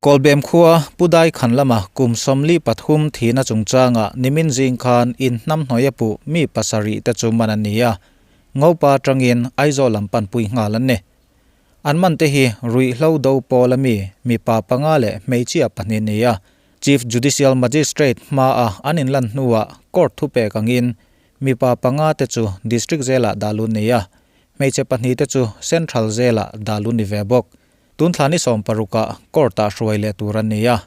Kawlbem khua Pudai khan lama kum 43 thihna chungchanga nimin zing khan inhnamhnawih a puh mi pasarih te chu man an ni a, Ngopa atangin Aizawl lam panpui nghal an ni. An man te hi ruihhlo do pawl a mi mipa panga leh hmeichhia pahnih ni a, Chief Judicial Magistrate hmaa an inlan hnuah court thupek angin mipa panga te chu District Jail-ah dah lut ni a, hmeichhe pahnih te chu Central Jail-ah dah lut ni ve bawk. Tun thla ni sawmparukah court-ah hruai leh tur an ni a,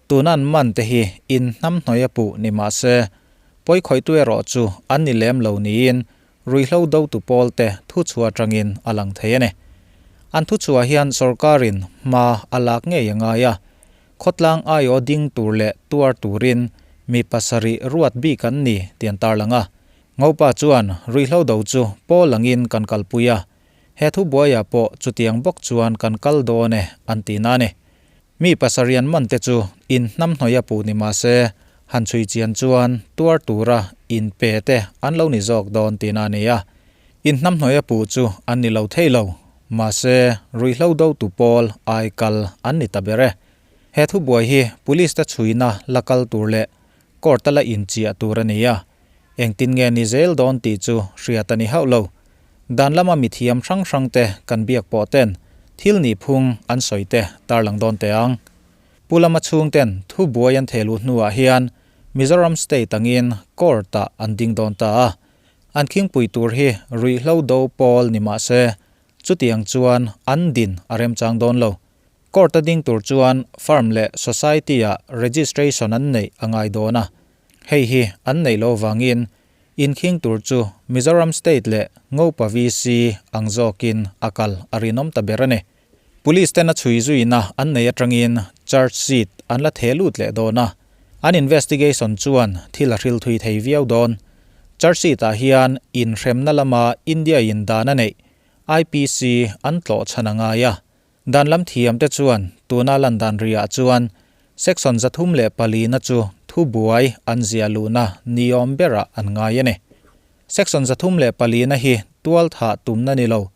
tuna an man te hi in hnamhnawih a puh ni mah se, pawikhawihtu erawh chu an ni lem lo niin ruihhlo dotu pawl te thuchhuah atangin a lang thei a ni. An thuchhuah hian sorkarin hma a lak ngei a ngai a, khawtlang aiawh ding tur leh tuar turin mi pasarih ruat bik an ni tih an tarlang a. Ngopa chuan ruihhlo do chu pawl angin kan kalpui a, He thubuaiah pawh chutiang bawk chuan kan kal dawn e, an ti na a ni. Mi pasarih an man te chu in hnamhnawih a puh ni mah se, han chhui chian chuan tuar tura in pe te an lo ni zawk dawn tihna a ni a. In hnamhnawih a puh chu an ni lo thei lo, mahse ruihhlo dotu pawl ai kal an ni ta ber e. He thubuai hi police te chhuina la kal tur leh court a la inchiah tur a ni a. Engtin nge ni zel dawn tih chu hriat a ni hauh lo. Dan lama mithiam hrang hrang te kan biak pawh ten thil nih phung an sawi te tarlang dawn teh ang. Pu lama chhung ten thu buai an theh luh hnuah hian Mizoram State angin court ah an ding dawn ta a. An khingpui tur hi ruihhlo do pawl ni mah se chutiang chuan an din a remchang dawn lo. Court a ding tur chuan firm leh society ah registration an neih a ngai dawn a. Hei hi an neih loh vangin inkhing tur chu Mizoram State leh Ngopa VC ang zawkin a kal a rinawm ta ber a ni. Police ten a chhui zuina an nei atangin charge sheet an la theh lut leh dawn a, an investigation chuan thil a hril thui thei viau dawn. Charge sheet ah hian inhremna lama India in dan a neih IPC an tlawh chhan a ngai a, Dan lam thiamte chuan tuna lan dan riah chuan Section 304 na chu thubuai an ziah luhna niawm berah an ngai a ni. Section 304 na hi tual thah tumna ni lo,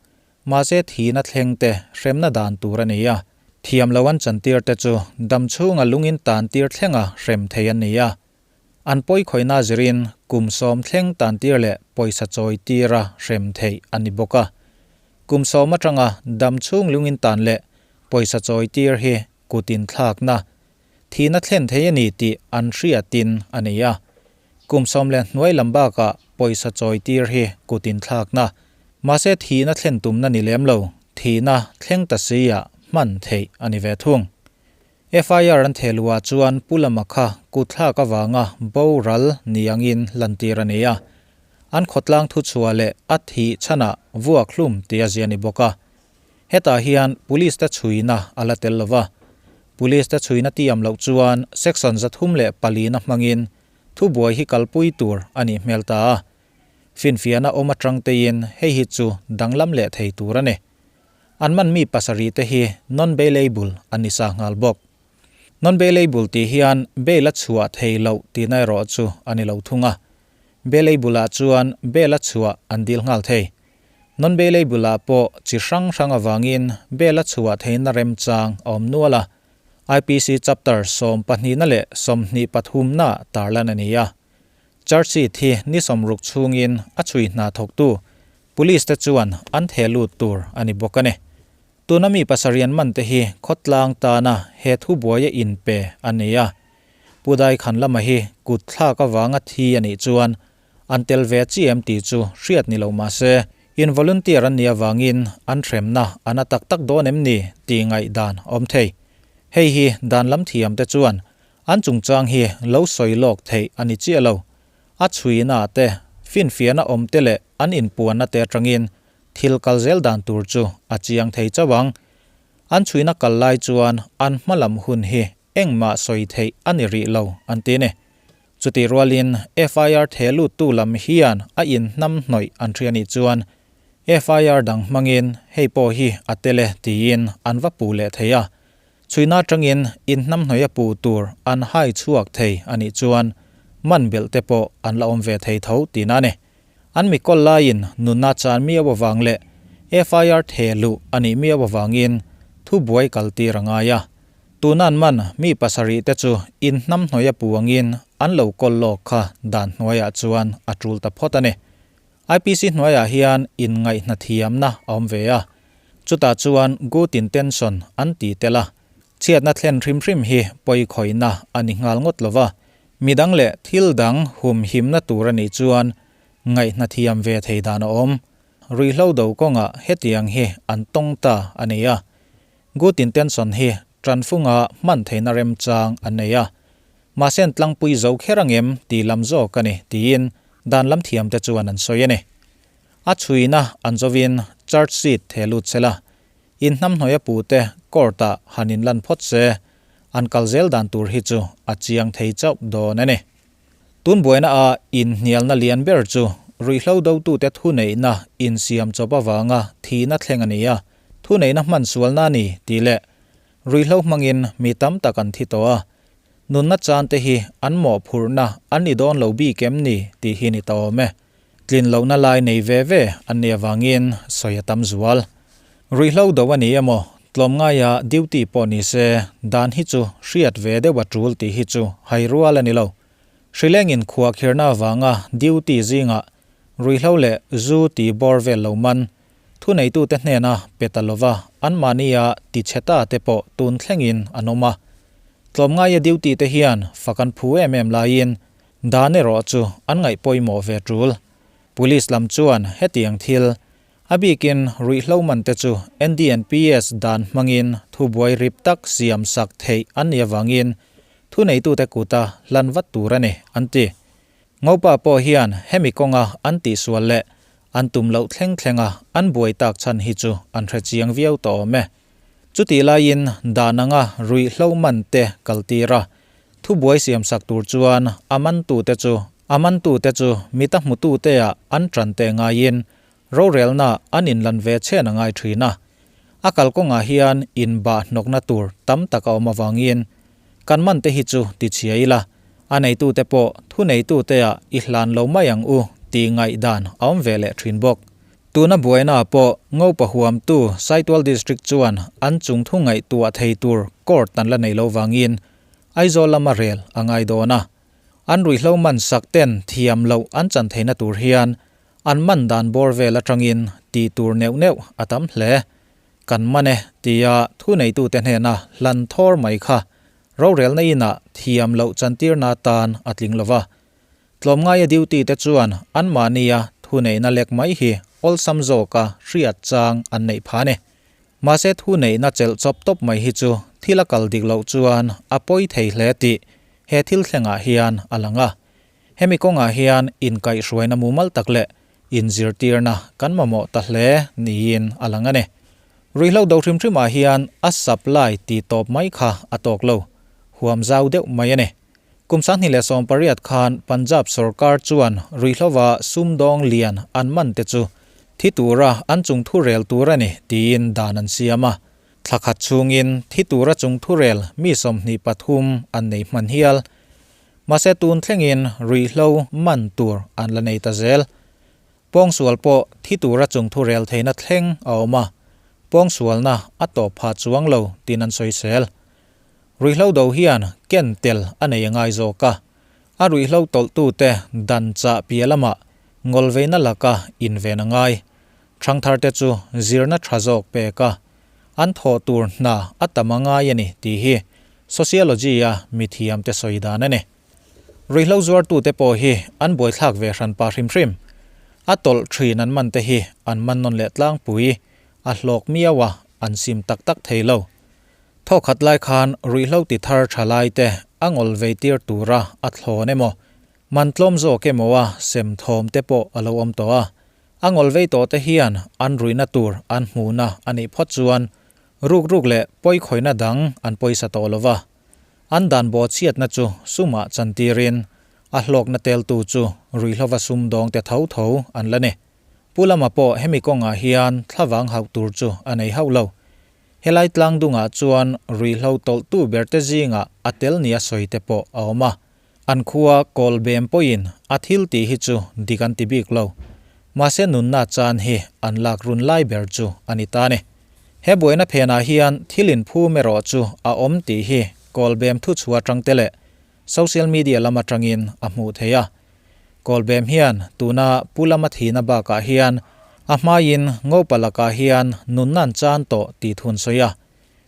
mahse thihna thleng te hremna dan tur a ni a. Thiam lo an chantir te chu dam chhunga lungin tan tir thlenga hrem thei an ni a. An pawi khawihna zirin kum sawm thleng tantir leh pawisa chawi tira hrem theih a ni bawk a. Kum sawm atanga dam chhung lungin tan leh pawisa chawi tir hi kutin thlakna, thihna thlen thei a ni tih an hriatin a nei a. Kum sawm leh hnuai lam bakah pawisa chawi tir hi kutin thlakna, mahse thihna thlen tumna ni lem lo, thihna thleng ta si ah hman theih a ni ve thung. FIR an theh luhah chuan Pu Lama kha kutthlak avanga boral ni angin lantir a ni a. An khawtlang thuchhuah leh a thih chhanah vuak hlum tih a zia ni bawk a. Hetah hian Police te chhuina a la tel lo va. Police te chhuina tiam loh chuan Section 304 na hmangin thubuai hi kalpui tur a nih hmel ta a. Finfiahna awm atang teiin hei hi chu danglam leh thei tur a ni. An man mi pasarih te hi non-bailable an ni sa nghal bawk. Non-bailable tih hian bail a chhuah thei loh tihna erawh chu a ni lo thung a. Bailable ah chuan bail a chhuah an dil nghal thei. Non-bailable ah pawh chi hrang hrang avangin bail a chhuah theihna remchang a awm nual a. IPC chapter sawmpahnihna leh sawmhnih pathumna tarlan a ni a. Charge sheet hi ni sawmruk chhungin a chhui hna thawktu Police te chuan an theh lut tur a ni bawk a ni. Tuna mi pasarih an man te hi khawtlang tana he thubuaia inpe a ni a. Pu Daikhan lama hi kut thlak avanga thi a nih chuan an tel ve chi em tih chu hriat ni lo mah se, in volunteer an nih avangin an hremna a na tak tak dawn em ni tih ngaihdan a awm thei. Hei hi dan lam thiam te chuan an chungchang hi lo sawi lawk theih a ni chiah lo. A chhuina te, finfiahna awm te leh an inpuanna te atangin thil kal zel dan tur chu a chiang thei chauh ang. An chhuina kal lai chuan an hma lam hun hi engmah sawi theih a ni rih lo an ti ni. Chutih rualin FIR theh luttu lam hian a inhnam hnawih an hria nih chuan FIR dang hmangin hei pawh hi a tel e tiin an va puh leh thei a. Chhuina atangin inhnamhnawih a puh tur an hai chhuak thei a nih chuan man belh te pawh an la awm ve thei tho tihna a ni. An mikawl laiin nunna chan miau avang leh FIR theh luh a nih miau avangin thubuai kaltir a ngai a. Tuna an man mi pasarih te chu inhnamhnawih a pu angin an lo kawl lawk kha dan hnuaiah chuan a tul ta phawt a ni. IPC hnuaiah hian inngaihna thiamna a awm ve a, chutah chuan good intention an ti tel a, chhiatna thlen hrim hrim hi pawikhawihna a ni nghal ngawt lo va, midang leh thil dang humhimna tur a nih chuan ngaihna thiam ve thei dan a awm. Ruihhlo do kawngah hetiang hi an tawng ta a ni a, good intention hi tanfunga hman theihna remchang an nei a, mahse an tlangpui zo kher angem tih lam zawk a ni tiin dan lam thiamte chuan an sawi a ni. A chhuina an zovin charge sheet theh lut se la, inhnamhnawih a pute court-ah han inlan phawt se, an kal zel dan tur hi chu a chiang thei chauh dawn a ni. Tun buaina a inhnialna lian ber chu ruihhlo dotute thuneihna insiam chawp avanga thihna thleng a ni a, thuneihna hman sualna a ni tih leh ruihhlo hmangin mi tam tak an thi tawh a, nunna chan te hi an mawhphurhna an ni dawn lo bik em ni tih hi ni ta awm e. Tlin lohna lai nei ve ve an nih avangin sawi a tam zual. Ruihhlo do a ni emaw, tlawmngaia duty pawh ni se, dan hi chu hriat ve deuh a tul tih hi chu hai rual a ni lo. Hrilengin khuahkhirna avanga duty zingah ruihhlo leh zu tih bawr vel lo man, thuneitute hnena pe ta lova anmahnia tichhe ta te pawh tun thlengin an awm a. Tlawmngaia duty te hian fak an phu em em laiin Dan erawh chu an ngaih pawimawh ve tul. Police lam chuan hetiang thil, a bikin ruihhlo man te chu NDNPS dan hmangin thubuai rip tak siam sak theih an nih avangin thuneitute kuta hlan vat tur a ni, an ti. Ngopa pawh hian hemi kawnga an tihsual leh an tum loh thleng thlenga an buai tak chhan hi chu an hre chiang viau tawh awm e. Chutih laiin dan anga ruihhlo man te kaltir a, Thubuai siamsak tur chuan a mantute chu a mantute chu mita hmututeah an tan teh ngaiin rorelna an inlan ve chhen a ngai thin a. A kalkawngah hian inbah hnawkna tur tam tak a awm avangin kan mante hi chu tichhia ila, a neitute pawh thuneituteah i hlan lo mai ang u tih ngaihdan a awm ve leh thin bawk. Tuna buaina pawh Ngopa huamtu Saitual District chuan an chungthu ngaihtuah thei tur court an la nei lo vangin Aizawl lama rel a ngai dawn a. An ruihhlo man sak ten thiam loh an chan theihna tur hian an man dan bawr vel atangin tih tur neuh neuh a tam hle. Kan man e tia thuneitute hnena hlan thawr mai kha rorelna inah thiam loh chantirna atan a tling lo va. Tlawmngaia duty te chuan anmahnia thuneihna lek mai hi awlsam zawka hriat chang an neih phah a ni. Mahse thuneihna chelh chawp tawp mai hi chu thil a kal dik loh chuan a pawi thei hle tih he thil thlengah hian a lang a. Hemi kawngah hian inkaihhruaina mumal tak leh inzirtirna kan mamawh ta hle niin a lang a ni. Ruihhlo do hrim hrimah hian a supply tih tawp mai kha a tawk lo, huam zau deuh mai a ni. Kum 2018 khan Punjab sorkar chuan ruihhlova sumdawng lian an man te chu thi tura an chung thu rel tur a ni tiin dan an siam a. Thla khat chhungin thi tura chung thu rel mi 23 an nei hman hial. Mahse tun thlengin ruihhlo man tur an la nei ta zel. Pawngsual pawh thi tura chung thu rel theihna thleng a awm a, pawngsualna a tawp phah chuang lo tiin an sawisel. Ruihhlo do hian ken tel a nei a ngai zawk a, a ruihhlo tawlhtute dan chah piah lamah ngawlveina laka inven a ngai. Thangtharte chu zirna tha zawk pek a, an thawh tur hna a tam a ngai a ni tih hi Sociology-a mithiamte sawi dan a ni. Ruihhlo zuartute pawh hi an buaithlak ve hran pah hrim hrim. A tawlh thin an man te hi an man nawn leh tlangpui, a hlawk miau a, an sim tak tak thei lo. Thawkhat lai khan ruihhlo ti thar tha lai te a ngawl vei tir tura a thlawn emaw, man tlawm zawk emaw a sem thawm te pawh a lo awm tawh a. A ngawl vei tawh te hian an ruihna tur an hmuhna a nih phawt chuan ruk ruk leh pawikhawihna dang an pawisa tawh lo va. An dan bawhchhiatna chu sumah chantirin a hlawkna teltu chu ruihhlova sumdawng te tho tho an la ni. Pu Lama pawh hemi kawngah hian thlavang hauh tur chu a nei hauh lo. Helai tlang dungah chuan ruihhlo tawlhtu berte zingah a tel nia sawi te pawh a awm a. An khua kawl bem pawhin a thil tih hi chu dik an ti bik lo. Mahse nunna chan hi an lak run lai ber chu a ni ta a ni. He buaina phenah hian thil inphum erawh chu a awm tih hi Kawlbem thuchhuah atang te leh social media lam atangin a hmuh theih a. Kawlbem hian tuna Pu Lama thihna bakah hian a hmaiin Ngopa lakah hian nunna an chan tawh tih thun sawi a.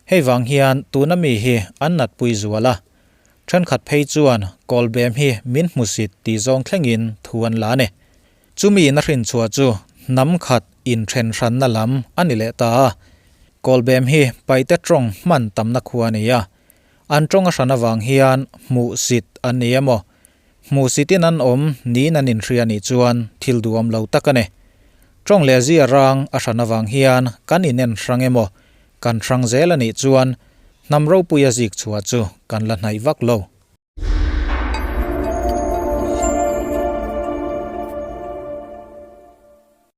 Hei vang hian tuna mi hi an natpui zual a. Thenkhat phei chuan Kawlbem hi min hmusit tih zawng thlengin thu an la a ni. Chumi in a hrinchhuah chu hnam khat inthen hranna lam a ni leh ta a. Kawlbem hi Paite tawng hman tamna khua a ni a. An tawng a hran avang hian hmuhsit an ni emaw, hmuhsitin an awm niin an inhria nih chuan thil duhawm lo tak a ni. Tawng leh zia rang a hran avang hian kan inen hrang emaw, kan hrang zel a nih chuan hnam ropuia zik chhuah chu kan la hnaih vak lo.